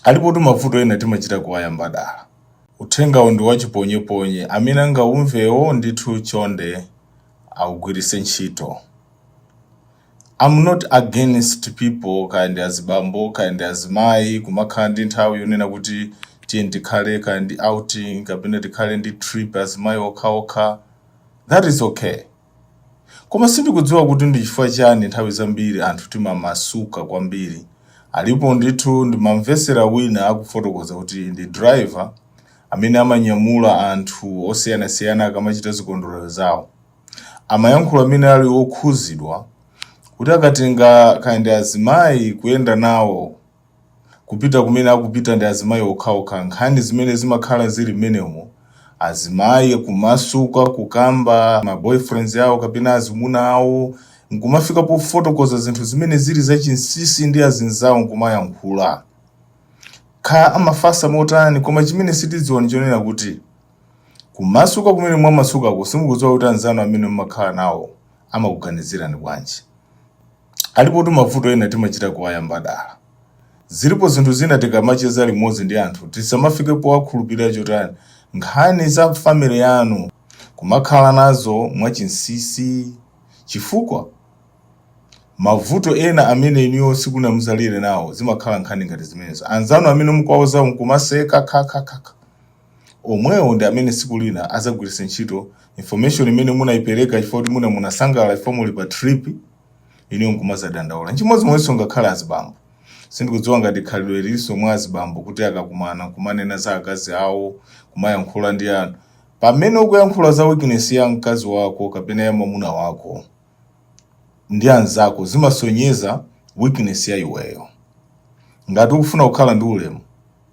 Alipotu mavuto ena timachita kuwayamba dala. Uthengawu ndi wachiponyeponye, amene angaumvewo ndithu chonde awugwiritse ntchito. I'm not against people, kaya ndi azibambo kaya ndi azimayi, kumakhala ndi nthawi yonena kuti tiye tikhale kaya ndi outing kapena tikhale ndi trip azimayi okhaokha. That is okay. Koma sindikudziwa kuti ndi chifukwa chani nthawi zambiri anthu timamasuka kwambiri. Alipo ndithu, ndimamvesera wina akufotokoza kuti ndi driver amene amanyamula anthu osiyanasiyana akamachita zikondwerero zawo. Amayankhula amene ali okhuzidwa kuti akatenga kaya ndi azimayi kuyenda nawo kupita kumene akupita ndi azimayi okhaokha, nkhani zimene zimakhala zili mmenemo, azimayi kumasuka kukamba ma boyfriends awo kapena azimuna awo, nkumafika pofotokoza zinthu zimene zili zachinsinsi ndi azinzawo, nkumayankhula kha amafasa motani. Koma chimene sitidziwa ndi chonena kuti kumasuka kumene mwamasukako, simukudziwa kuti anzanu amene mumakhala nawo amakuganizirani bwanji. Alipotu mavuto ena timachita kuwayamba dala. Zilipo zinthu zina tikamacheza limodzi ndi anthu tisamafike powakhulupirira chotani. Nkhani za family yanu kumakhala nazo mwachinsinsi, chifukwa mavuto ena amene inuyo sikuna muzalire nawo zimakhala nkhani ngati zimenezo. Anzanu amene mukuwauzawo nkumaseka khakhakha, omwewo ndi amene siku lina azagwiritsa ntchito information imene munayipereka, chifukwa kuti muna munasangalala chifukwa muli pa trip, inuyo nkumazadandaula. Nchimodzimodzinso ngakhale azibambo. Sindikudziwa ngati khalidwe lilinso mwa azibambo kuti akakumana kumanena za akazi awo, kumayankhula ndi anthu. Pamene ukuyankhula za weakness ya mkazi wako kapena ya mwamuna wako ndi anzako, zimasonyeza weakness ya iweyo. Ngati ukufuna kukhala ndi ulemu,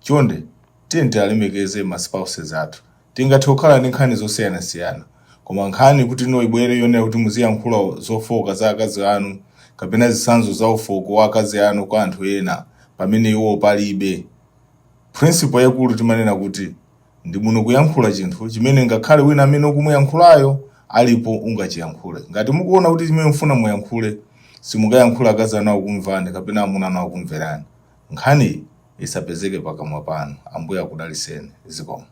chonde tiye tialemekeze ma spouses athu. Tingathe kukhala ndi nkhani zosiyanasiyana, koma nkhani kuti no ibwere yonena kuti muziyankhula zofoka za akazi anu kapena zitsanzo za ufoko wa akazi anu kwa anthu ena pamene iwo palibe, principle yakulu timanena kuti ndi bwino kuyankhula chinthu chimene ngakhale wina amene ukumuyankhulayo alipo ungachiyankhule. Ngati mukuona kuti chimene mufuna muyankhule simungayankhule akazi anu akumvani kapena amuna anu akumverani, nkhani isapezeke pakamwa panu. Ambuye akudaliseni. Zikomo.